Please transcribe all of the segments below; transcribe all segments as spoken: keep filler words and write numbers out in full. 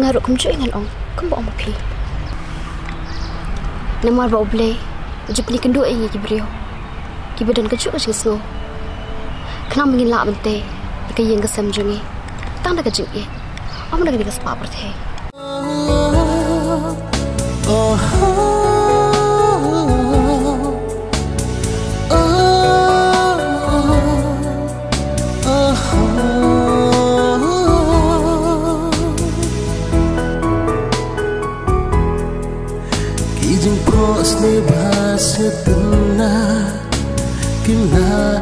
Nga ruh kumjuh ngan ong kumba ong ma phi. Namar ba U Blei u ju pyni kynduh ïa ngi ki briew kiba don kajuh ka jingsngew. Khnang ba ngin lah ban tei ïa ka ïing ka sem jong ngi tang da ka jingïeit, ym da kane ka spah pyrthei. Ki jingphohsniew ba sngewtynnat kim lah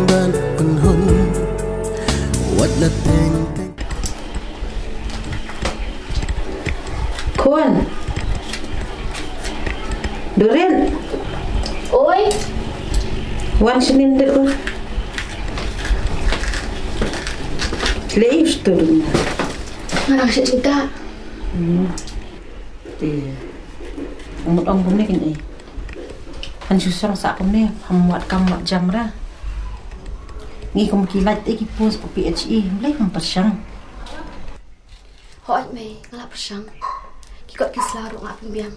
ban pynhun. Wat la teng teng. Khun. Durin. Oi. Wan shane mynta ko. Lei sdang. Nga dang shet jingtah. Hmm. Te. Nga mut ong kumne keiñ ei. Kan shu song sah kumne, pham wad kam wad jam ra. Ngi kum ki lait te ki post pa P H E, balei pham pyrshang? Hooid mei, nga la pyrshang. Ki kot ki sla ruh nga pynbiang.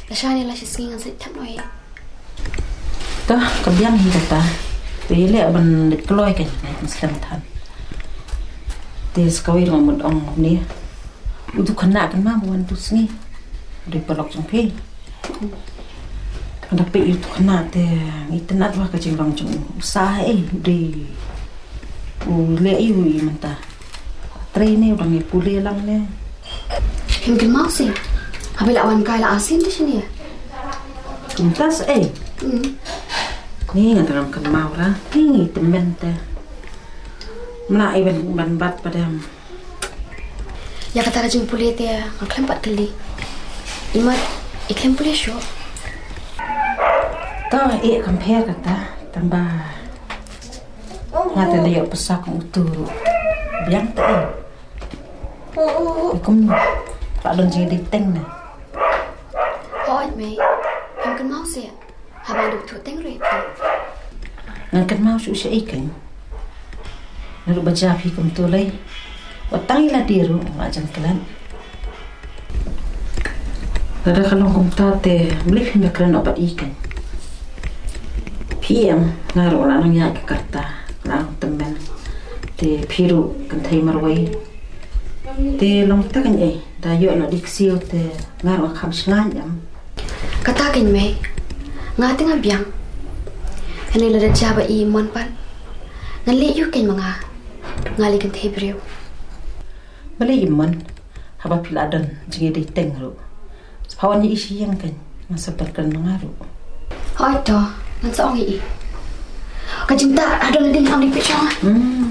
Lashai ne lashisngi ngan sa thep noh ïa. To, ka biang hi kata. Te ïaleh ban leit kloi keiñ, ngan slem than. Te sa kawei ruh nga mut ong kumne. U tu khynnah kynmaw ba wan tu sngi. Dei paralok jong phi. Te mynta peit u tu khynnah te ngi tynat ba ka jinglong jong u sa ei dei u leh ei u i mynta. Trei ne u dang ïa pule lang ne. Phim kynmaw seh. Haba la wan kai la arsien te shane. Kumta seh ei. Hmm. Ni nga tang kynmaw ra. Ni ngi tymmen te. Mla ei ban ban bat padam. Ïa kata ka jingpule te nga khlem pat kylli. Imat i khlem pule shuh. To i kam pher kata tang ba nga te la ïoh pisa kum utu ruh. Biang te. Kum la don jingdei teng na. Hooid mei. Em kynmaw seh. Haba nga duk thuh teng ruh ïa phi. Ngan kynmaw shuh sha i keiñ. Naduh ba jia phi kumto lei. Wat tang i lade ruh nga jan klet. Lada ka long kumta te balei phim ïakren noh bad i keiñ. Phi em nga ruh la nang ïaid ka karta la nang tymmen. Te phi ruh kynthei marwei. Te long te keiñ ei da ïoh noh di ksiew te nga ruh nga kham shngaiñ em. Kata keiñ mei. Nga te nga biang. Hynrei lada jia ba i mon pat ngan leh ïa u keiñ ma nga. Nga lei kynthei briew. Balei i mon haba phi la don jingïadei teng ruh. Sa pha wan ïa i sha ïing keiñ ngan sa pyrkhat ma nga ruh. Hooid to ngan sa ong ïa i. Ka jingtah ha don lade ngan ong ïa phi shong. Hmm.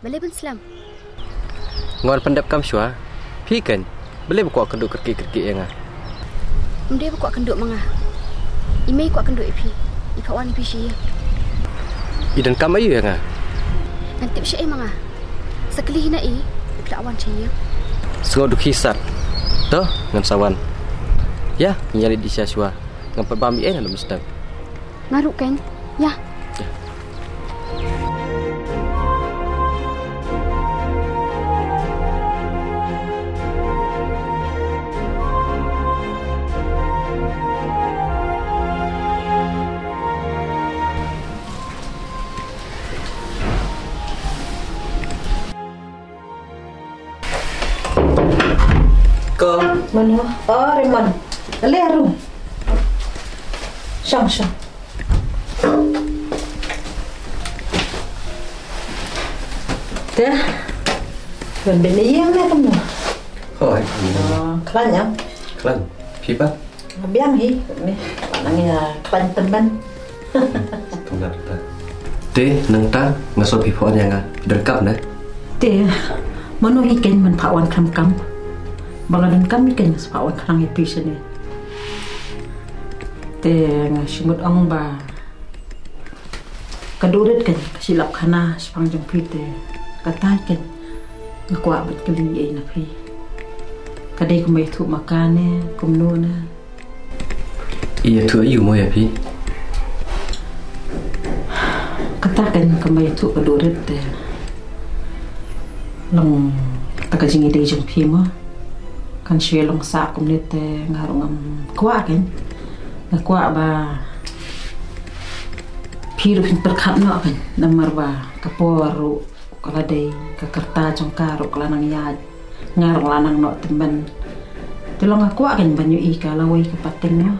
Balei ban slem? Nga wan pyndep kam shuwa. Phi keiñ. Balei ba kwah kynduh kyrkieh kyrkieh ïa nga? Ym dei ba kwah kynduh ma nga. I mei kwah kynduh ïa phi. I phah wan ïa phi sha ïing. I donkam aïu ïa nga? Ngan tip shaei ma nga. Sa kylli hi na i. Phi lah wan sha ïing. Sngew dukhi sat. To ngan sa wan. Ïa ngi ïa leit sha shuwa. Ngan pat bam ïa ei na lum sdang. Nga ruh keiñ. Ïa. Ko. Mano? Oh, Raymond. Ale aru. Shong, shong. Te. Ban bini yang ne kamu. Hoi. Oh, klan ya. Klan. Pipa. Biang hi, ni. Nang ïa khlaiñ tymmen. Tymmen ta. Te nangta nga sngewbha phi phah wan ïa nga. Phi donkam ne? Te mano hi keiñ ban phah wan khlem kam. Ba nga donkam ïa ka, nga spah wan khnang ïa phi shane. Te nga shu mut ong ba ka duh rit ka, ka shi lap khana shaphang jong phi te. Kata ka nga kwah ban kylli ei na phi. Ka dei kumba ïathuh ma ka ne kumno ne? Ïathuh ïa u mo ïa phi. Kata ka kumba ïathuh ka duh rit te. Long kata ka jingïadei jong phi mo. Kan shu long sah kumne te nga ruh ngam kwah kan. Nga kwah ba phi ruh phin pyrkhat noh kan. Namar ba ka por ruh ka la dei, ka rta jong ka ruh ka la nang ïaid. Nga ruh la nang noh tymmen. Te long nga kwah kan ban ïohi ka lawei ka pateng mo.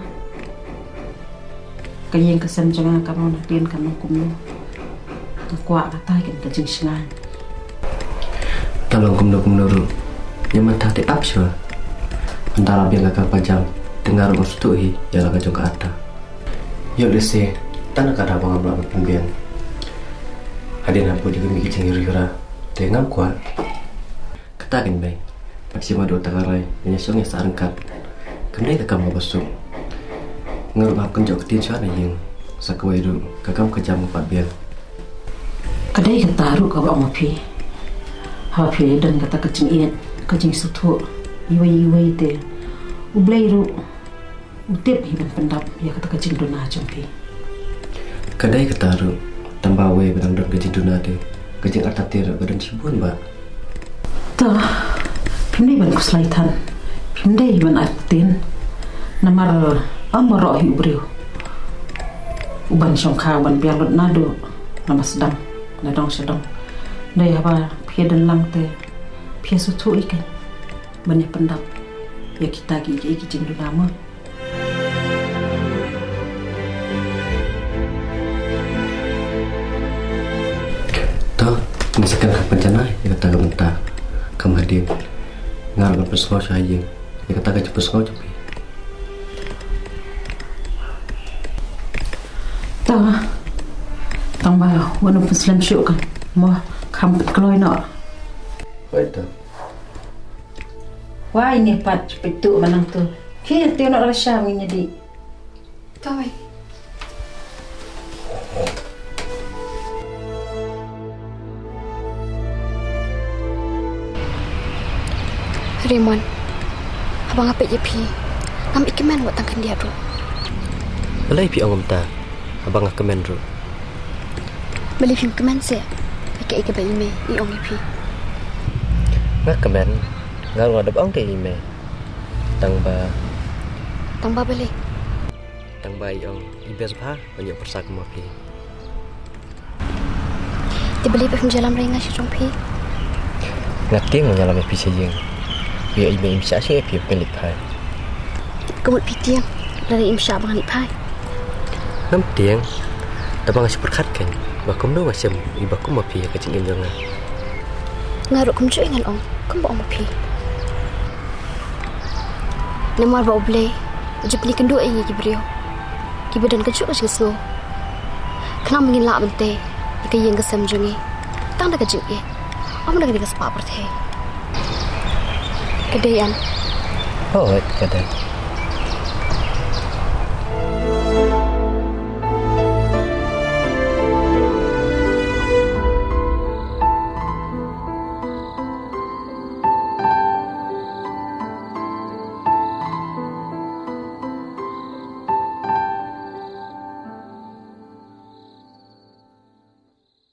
Ka ïing ka sem jong nga ka mon hadien ka long kumno. Nga kwah kata kan ka jingshngaiñ. Te long kumno kumno ruh, ïa mynta te ap shuwa. Mynta la biang ka kamba jam, te nga ruh nga sngewthuh hi ïa la ka jong ka rta. Ïoh lehse tang na ka daw ba ngam lah ban pynbiang. Hadien ha bud ïa ka mih ka jingriewra te ngam kwah. Kata kan beit. Pat shi ma dei ta ka rai ban ïa shong ïa sah ryngkat. Kam dei ka kam kaba suk. Nga ruh nga hap kynjoh ktien shuwa na ïing. Sa kawei ruh ka kam ka jam nga pat biang. Ka dei kata ruh kaba ong ma phi. Haba phi don kata ka jingïeit, ka jingsngewthuh iwei iwei te U Blei ruh u tip hi ban pyndap ïa kata ka jingduna jong phi. Ka dei kata ruh, tang ba wei ba dang don ka jingduna te ka jingartatien ruh ka don shibun ba. To, phim dei ban khuslai than, phim dei ban artatien. Namar ym baroh hi u briew uban shongkha, uban biang lut naduh na ba sdang, na dong sha dong. Dei haba phi don lang te phi sngewthuh ïa ka ban ïa pyndap ïa kita ki, ki, ki jingduna mo. To, ngi sa kren ka pynjanai ïa kata ka mynta. Kam hadien nga ruh ngan pynsngew sha ïing ïa kata ka jingpynsngew jong phi. To, tang ba wan u pynslem shuh ka mo, kham pynkloi noh. Hoi to. Wai, ne pat peit tu manang tu. Ki tu nak rasha ngin jadi. Tawai. Raymond, haba nga peit ïa phi, ngam i kmen wat tang khyndiat ruh. Balei phi ong kumta? Haba nga kmen ruh. Balei phim kmen seh ïa kaei kaba i mei i ong ïa phi? Nga kmen, nga ruh nga dep ong te i mei. Tang ba. Tang ba balei? Tang ba i ong i best bha ban ïoh pyrsa kum ma phi. Te balei ba phim ïalam ïa nga sha jong phi? Nga tieng ban ïalam ïa phi sha ïing. Ïa i mei im shah shuh ïa phi ban leit phai. Ka mut phi tieng lada im shah ban leit phai? Ngam tieng. Tang ba nga shu pyrkhat kein ba kumno nga shem iba kum ma phi ha ka jingim jong nga. Nga ruh kumjuh ngan ong kumba ong ma phi. Namar ba U Blei u ju pyni kynduh ïa ngi ki briew kiba don kajuh ka jingsngew. Khnang ba ngin lah ban tei ïa ka ïing ka sem jong ngi tang da ka jingïeit, ym da kane ka spah pyrthei. Ka dei em? Hooid, ka dei.